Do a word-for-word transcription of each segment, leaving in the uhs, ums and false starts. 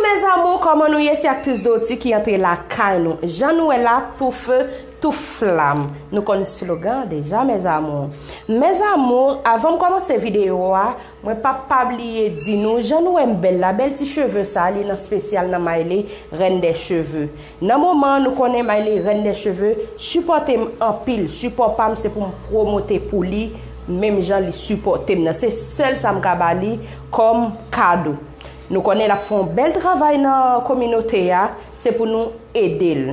Mes amours, kòman nou ye? Se aktris Dotty ki antre lakay nou. Jan nou wè la, tou feu, tou flamme. Nou konn slogan an deja, mes amours. Mes amours, avan m kòmanse videyo a, mwen p ap pa bliye di nou, jan nou wè m bèl la, bèl ti cheve sa, li nan spesyal nan Miley, Reine des Cheveux. Nan moman an, nou konnen Miley, Reine des Cheveux, sipòte m anpil. Sipò pa m, se pou m pwomote pou li, menm jan li sipòte m nan. Se sèl sa m ka ba li kòm kado. Nou konnen l ap fè yon bèl travay nan kominote a, se pou nou ede l.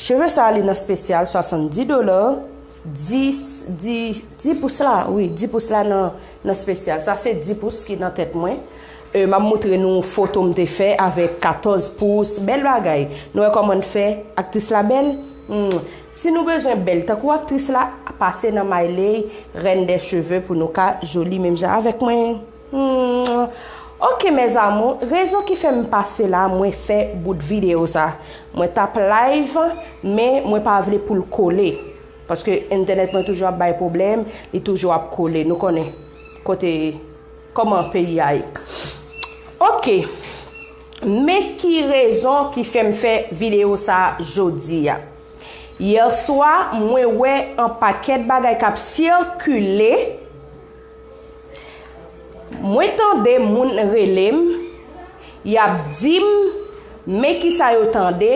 Cheve sa a li nan spesyal, swasanndis dola, dis, dis, dis pous la, wi, dis pous la nan, nan spesyal. Sa se dis pous ki nan tèt mwen. E, m ap moutre nou foto m te fè avèk katòz pous. Bèl bagay. Nou wè kòman n fè aktris la bèl? Hmm. Si nou bezwen bèl tankou aktris la, pase nan Miley, Reine des Cheveux, pou nou ka joli menm jan avèk mwen. Hmm. Ok, mes amours, rezon ki fè m pase la, mwen fè bout videyo sa. Mwen t ap live, men mwen pa vle pou l kole. Paske entènèt mwen toujou ap bay pwoblèm, li toujou ap kole. Nou konnen kote, kòman peyi a ye. Ok. Men ki rezon ki fè m fè videyo sa jodi a. Yè swa, mwen wè yon pakèt bagay k ap sikile. Mwen tande moun rele m, y ap di m, men kisa yo tande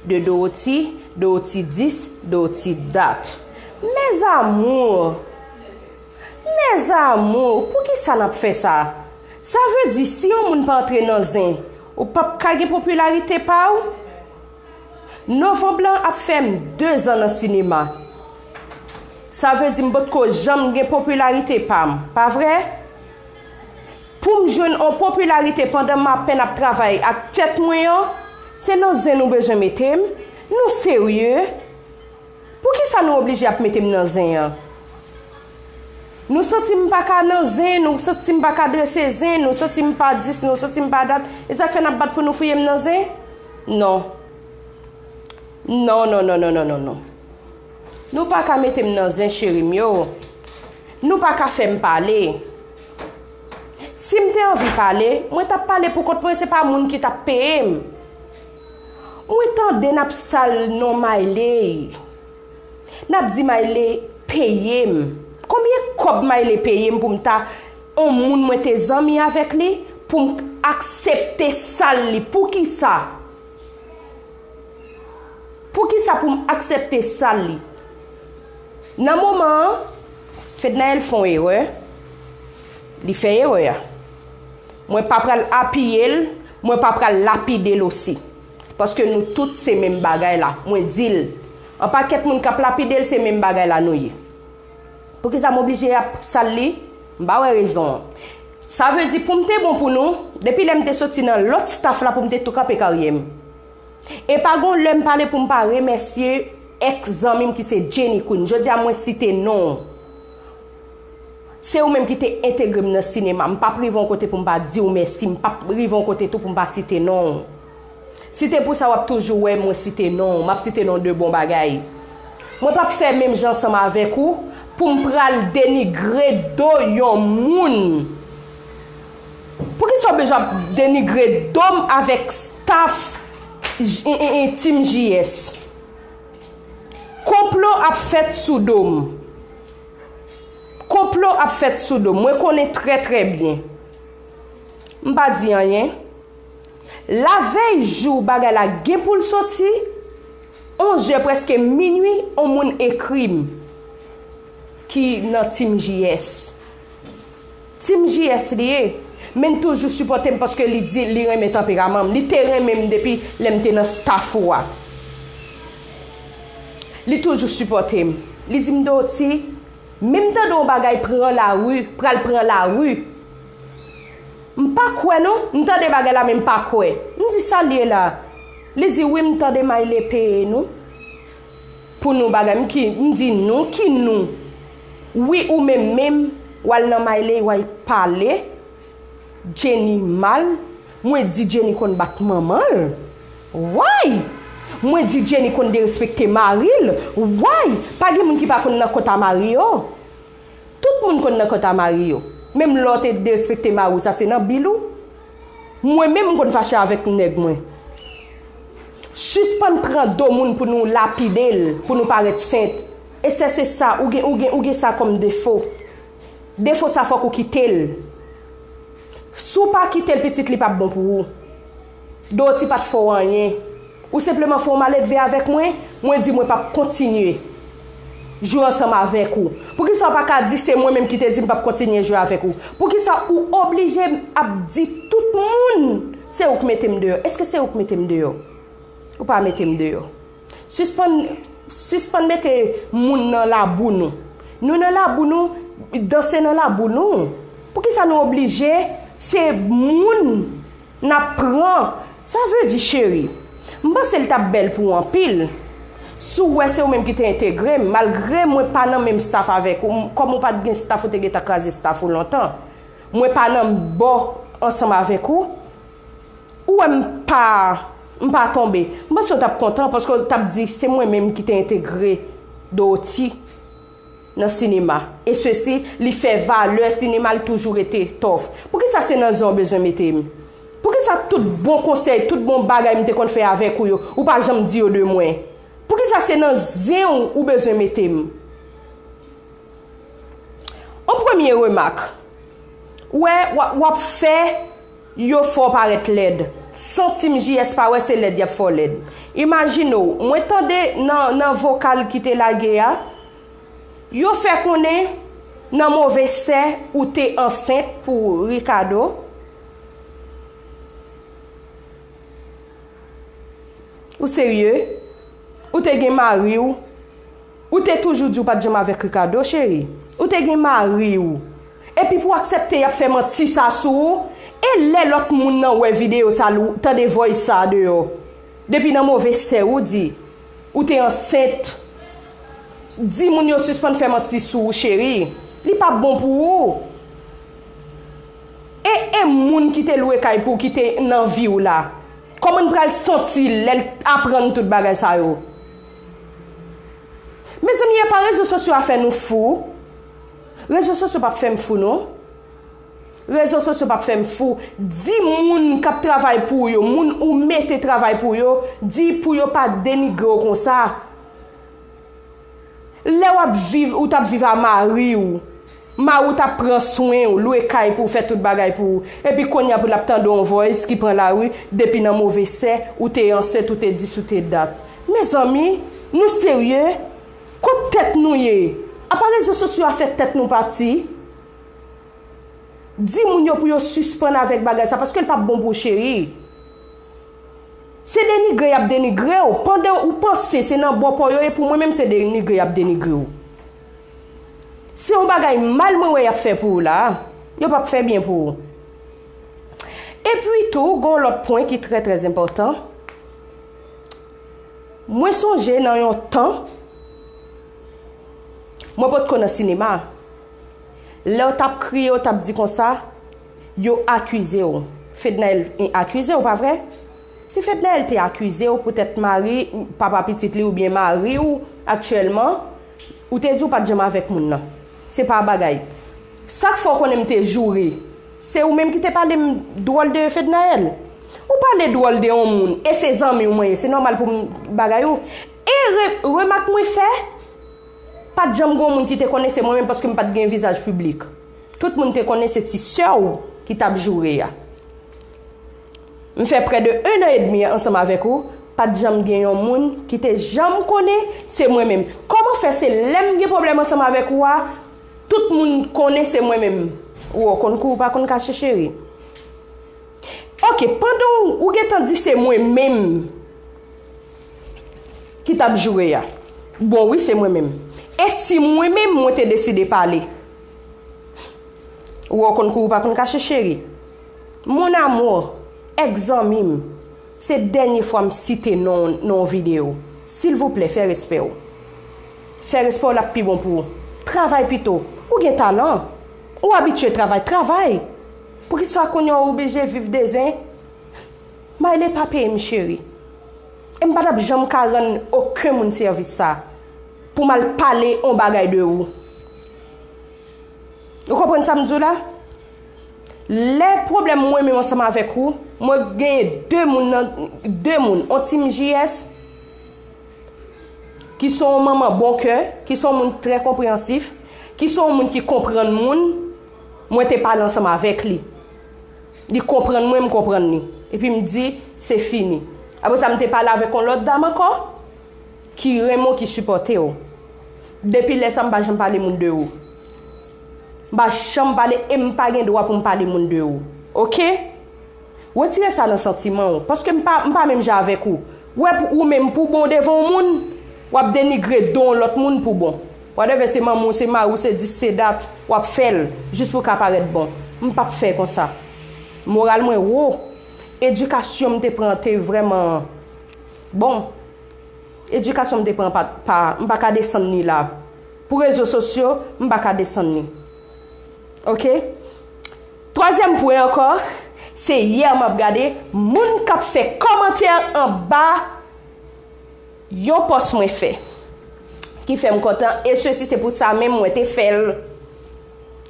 de Dotty, Dotty this, Dotty that. Mes amours, mes amours, poukisa n ap fè sa? Sa vle di, si yon moun pa antre nan zen, ou p ap ka gen popilarite pa w? Novanm lan ap fè m dezan nan sinema. Sa vle di m potko janm gen popilarite pa m, pa vre? Pou m jwenn yon popilarite pandan m apèn ap travay ak tèt mwen an, se nan zen nou bezwen mete m? Nou serye? Poukisa nou oblije ap mete m nan zen an? Nou santi m pa ka nan zen, nou santi m pa ka drese zen, nou santi m pa dis, nou santi m pa dat. E sa k fè n ap bat pou nou fouye m nan zen? Non. Non, non, non, non, non, non, non. Nou pa ka mete m nan zen, cheri m yo. Nou pa ka fè m pale. Si m te anvi pale, mwen t ap pale pou kont mwen, se pa moun ki t ap peye m. Mwen tande n ap sal non Miley. N ap di Miley peye m. Konbyen kòb Miley peye m pou m ta yon moun mwen te zanmi avèk li, pou m aksepte sal li? Poukisa? Poukisa pou m aksepte sal li? Nan moman an, Fednaelle fè yon erè. Li fè erè a. Mwen pa pral apiye l, mwen pa pral lapide l osi. Paske nou tout se menm bagay la. Mwen di l, yon pakèt moun k ap lapide l, se menm bagay la nou ye. Poukisa m oblije ap sal li? M pa wè rezon an. Sa vle di pou m te bon pou nou, depi lè m te soti nan lòt staff la pou m te tou kanpe karyè m. E pa gon lè m pale pou m pa remèsye èks zanmi m ki se Jenny Queen. Jodi a mwen site non w. Se ou menm ki te entegre m nan sinema. M p ap rive yon kote pou m pa di w mèsi. M p ap rive yon kote tou pou m pa site non w. Si te pou sa, w ap toujou wè mwen site non w. M ap site non w de bon bagay. Mwen p ap fè menm jan ansanm avèk ou pou m pral denigre do yon moun. Poukisa w bezwen ap denigre do m avèk staff J- e- e- e- Team J S? Konplo ap fèt sou do m. Konplo ap fèt sou do m. Mwen konnen trè, trè byen. M pa di anyen. Lavèy jou bagay la gen pou l soti, onzè, prèske minui, on moun ekri m ki nan Team J S. Team J S li ye, men l toujou sipòte m paske li di li renmen tanperaman m. Li te renmen m depi lè m te nan staff ou a. Li toujou sipòte m. Li di m, Dotty, men m tande yon bagay pran lari, pral pran lari. M pa kwè non, m tande bagay la men m pa kwè. M di sa l ye la. Li di wi m tande Miley peye nou. Pou nou bagay, m ki, m di nou, ki nou? Wi ou menm menm, w al nan Miley, w al pale Jenny mal. Mwen di Jenny konn bat manman l. Why? Mwen di Jenny konn derespekte mari l. Why? Pa gen moun ki pa konn nan kont a mari yo. Tout moun konn nan kont a mari yo. Menm lè w te derespekte mari w, sa se nan bil ou. Mwen menm m konn fache avèk nèg mwen. Sispann pran do moun pou nou lapide l, pou nou parèt sent. E sè se sa, ou gen, ou gen, ou gen sa kòm defo. Defo sa fòk ou kite l. Si w pa kite l, pitit, li p ap bon pou ou. Doti pa t fè w anyen. Ou senpleman fè w maledve avèk mwen, mwen di mwen p ap kontinye jwe ansanm avèk ou. Poukisa w pa ka di se mwen menm ki te di m p ap kontinye jwe avèk ou? Poukisa ou oblije ap di tout moun se ou k mete m deyò? Èske se ou k mete m deyò? Ou pa mete m deyò. Sispann, sispann mete moun nan labou nou. Nou nan labou nou, danse nan labou nou. Poukisa nou oblije se moun n ap pran? Sa vle di, cheri, m panse l t ap bèl pou w anpil si w wè se ou menm ki te entegre m, malgre mwen pa nan menm staff avèk ou. Kòm ou pa t gen staff, ou te gentan kraze staff ou lontan. Mwen pa nan bò ansanm avèk ou. Ou wè m pa, m pa tonbe. M panse w t ap kontan paske w t ap di se mwen menm ki te entegre Doti nan sinema. E sesi, li fè valè sinema l toujou rete tòf. Poukisa se nan zen w bezwen mete m? Poukisa tout bon konsèy, tout bon bagay m te konn fè avèk ou yo, ou pa janm di yo de mwen? Poukisa se nan zen w ou bezwen mete m? Yon premye remak. Wè, w ap, w ap fè yo fè w parèt lèd. Santim J S pa wè se lèd y ap fè w lèd. Imajine w, mwen tande nan, nan vokal ki te lage a, yo fè konnen nan move sè ou te ansent pou Ricardo. Ou serye? Ou te gen mari w? Ou te toujou di w pa t janm avèk Ricardo, cheri. Ou te gen mari w. Epi pou w aksepte y ap fè manti sa sou ou, e lè lòt moun nan wè videyo sa, l tande voice sa deyò. Depi nan move sè ou di, ou te ansent. Di moun yo sispann fè manti sou ou, cheri. Li p ap bon pou ou. E, e moun ki te lwe kay pou w ki te nan vi w la, kòman n pral santi l lè l aprann tout bagay sa yo? Mezanmi, e pa rezo sosyo a fè nou fou. Rezo sosyo p ap fè m fou, non. Rezo sosyo p ap fè m fou. Di moun k ap travay pou w yo, moun ou mete travay pou w yo, di pou yo pa denigre w konsa. Lè w ap viv, ou t ap viv a mari w. Mari w t ap pran swen w, lwe kay pou w, fè tout bagay pou ou. Epi kounye a pou l ap tande yon voice ki pran lari, depi nan move sè, ou te ansent, ou te dis, ou te dat. Mezanmi, nou serye? Kot tèt nou ye? Apa rezo sosyo a fè tèt nou pati? Di moun yo pou yo sispann avèk bagay sa, paske l p ap bon pou w, cheri. Se denigre y ap denigre w. Pandan ou panse se nan bò pa w yo ye, pou mwen menm se denigre y ap denigre w. Se yon bagay mal mwen wè y ap fè pou ou la a. Yo p ap fè byen pou ou. Epi tou, gen yon lòt pwen ki trè, trè enpòtan. Mwen sonje nan yon tan, mwen potko nan sinema. Lè w t ap kriye, w t ap di konsa, yo akize w. Fednaelle akize w, pa vre? Si Fednaelle te akize w poutèt mari, papa pitit li oubyen mari w aktyèlman, ou te di w pa t janm avèk moun nan. Se pa bagay. Sa k fè w konnen m te joure? Se ou menm ki te pale m dwòl de Fednaelle. Ou pale dwòl de yon moun, e se zanmi w mwen ye, se nòmal pou m bagay ou. E re-, remak mwen fè, pa t janm gen yon moun ki te konnen se mwen menm paske m pa t gen vizaj piblik. Tout moun te konnen se ti sè w ki t ap joure a. M fè prè de un an edmi ansanm avèk ou, pa t janm gen yon moun ki te janm konnen se mwen menm. Kòman fè se lè m gen pwoblèm ansanm avèk ou a, tout moun konnen se mwen menm? Ou konn kou ou pa konn kache, cheri. Oke, pandan w, ou gentan di se mwen menm ki t ap joure a. Bon, wi, se mwen menm. E si mwen menm, mwen te deside pale? Ou wè w konn kou ou pa konn kache, cheri. Mon amour, èk zanmi m, se dènye fwa m site non w nan yon videyo. Silvouplè, fè respè w. Fè respè w, l ap pi bon pou ou. Travay pito. Ou gen talan. Ou abitye travay, travay. Poukisa kounye a w oblije viv de zen? Mayle pa peye m, cheri. E m pa t ap janm ka rann okenn moun sèvis sa. Pou m al pale yon bagay de ou. Ou konprann sa m di w la? Lè pwoblèm mwen menm ansanm avèk ou, mwen genyen de moun nan, de moun, on team J S, ki se yon manman bon kè, ki se yon moun trè konpreyansif, ki se yon moun ki konprann moun, mwen te pale ansanm avèk li. Li konprann mwen, m konprann li. Epi m di, se fini. Apre sa, m te pale avèk yon lòt dam ankò, ki renmen w, ki sipòte w. Depi lè sa, m pa janm pale moun de ou. M pa janm pale e m pa gen dwa pou m pale moun de ou. Oke? Retire sa nan santiman w, paske m pa, m pa menm jan avèk ou. Ou wè, pou ou menm, pou bon devan yon moun, w ap denigre do yon lòt moun pou bon. Whatever, se manman w, se mari w, se dis, se dat, w ap fè l jis pou w ka parèt bon. M p ap fè konsa. Moral mwen wo. Edikasyon m te pran te vrèman bon. Edikasyon m te pran pa, pa, m pa ka desann li la. Pou rezo sosyo, m pa ka desann li. Oke? Twazyèm pwen ankò, se yè m ap gade moun k ap fè kòmantè anba yon pòs mwen fè, ki fè m kontan, e sesi se pou sa menm mwen te fè l.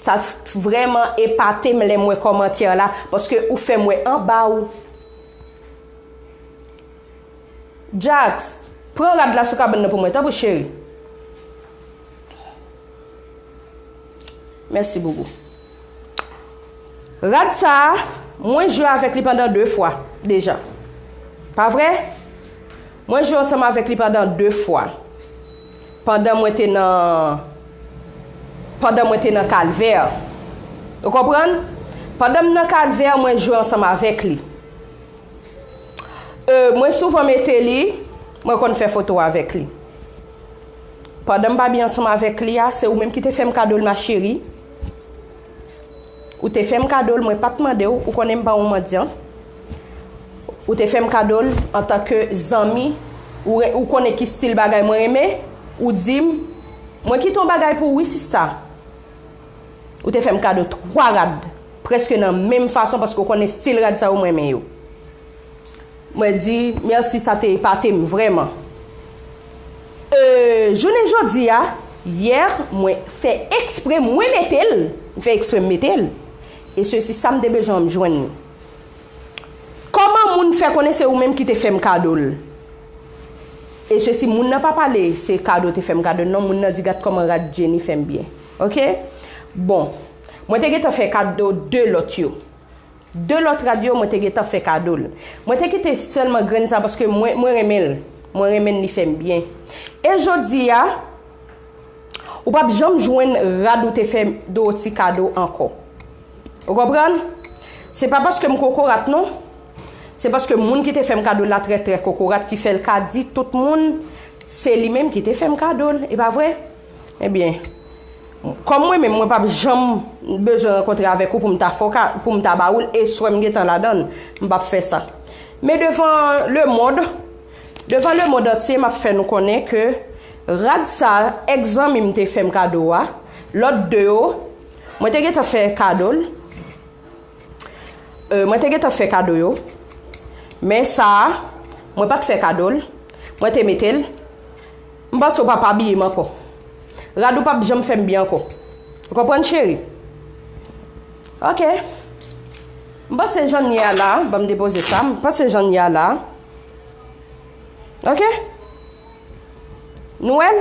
Sa vrèman epate m lè m wè kòmantè la, paske ou fè m wè anba w. Jax, pran rad la sou kabann nan pou mwen, tanpri cheri. Mèsi, boubou. Rad sa a, mwen jwe avèk li pandan de fwa deja. Pa vre? Mwen jwe ansanm avèk li pandan de fwa. Pandan mwen te nan, pandan mwen te nan Kalvè. Ou konprann? Pandan m nan Kalvè, mwen jwe ansanm avèk li. E, mwen souvan mete li, mwen konn fè foto avèk li. Pandan m pa byen ansanm avèk li a, se ou menm ki te fè m kado l, ma chérie. Ou te fè m kado l, mwen pa t mande w, ou konnen m pa yon mandyant. Ou te fè m kado l antanke zanmi, ou, re- ou konnen ki stil bagay mwen renmen, ou di m, mwen kite yon bagay pou ou wi sista. Ou te fè m kado twa rad, prèske nan menm fason, paske w konnen stil rad sa yo mwen renmen yo. Mwen di, mèsi, sa te epate m vrèman. E, jounen jodi a, yè, mwen fè ekspre, mwen mete l, mwen fè ekspre m mete l. E sesi, sa m te bezwen an m jwenn li. Kòman moun fè konnen se ou menm ki te fè m kado l? E sesi, moun nan pa pale, se kado te fè m kado l, non, moun nan di, gad kòman rad Jenny fè m byen. Oke? Bon, mwen te gentan fè kado de lòt yo. De lòt rad yo, mwen te gentan fè kado l. Mwen te kite sèlman grenn sa paske mwen, mwen renmen l. Mwen renmen l, li fè m byen. E jodi a, ou p ap janm jwenn rad ou te fè Dorothy kado ankò. Ou konprann? Se pa paske m kokorat, non. Se paske moun ki te fè m kado l la trè, trè kokorat, ki fè l ka di tout moun se li menm ki te fè m kado l. E pa vre? Ebyen, kòm mwen menm, mwen p ap janm bezwen rankontre avèk ou pou m ta fè w ka, pou m ta ba ou l, e swè m gentan ladan l, m p ap fè sa. Men devan lemonn, devan lemonn antye, m ap fè nou konnen ke rad sa, èks zanmi m te fè m kado a, lòt de yo, mwen te gentan fè kado l, e, mwen te gentan fè kado yo, men sa a, mwen pa t fè kado l, mwen te mete l, m panse w p ap abiye m ankò. Rad ou p ap janm fè m byen ankò. Ou konprann, cheri? Oke. M panse jan n ye a la, ban m depoze sa. M panse jan n ye a la. Oke? Nou wè l?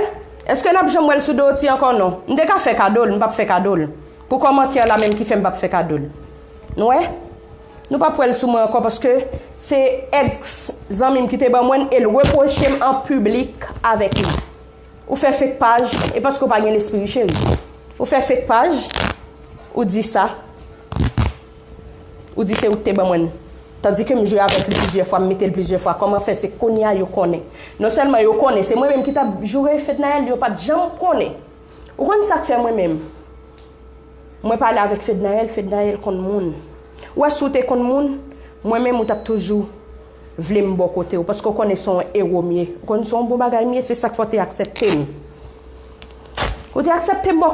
Èske n ap janm wè l sou Dorothy ankò? Non. M te ka fè kado l, m p ap fè kado l. Pou kòmantè la menm ki fè m p ap fè kado l. Nou wè? Nou p ap wè l sou mwen ankò paske se èks zanmi m ki te ban mwen l e l repwoche m an piblik avèk li. Ou fè fake paj, e paske w pa gen lespri, wi, cheri. Ou fè fake paj, ou di sa. Ou di se ou ki te ban mwen l. Tandike m jwe avèk li plizyè fwa, m mete l plizyè fwa. Kòman fè se kounye a yo konnen? Non sèlman yo konnen, se mwen menm ki t ap joure Fednaelle, yo pa t janm konnen. Ou konn sa k fè mwen menm? Mwen pale avèk Fednaelle, Fednaelle konn moun. Ou wè, si w te konn moun, mwen menm ou t ap toujou vle m bò kote w, paske w konnen se yon ewo m ye. Ou konn se yon bon bagay m ye, se sa k fè w te aksepte m. Ou te aksepte m bò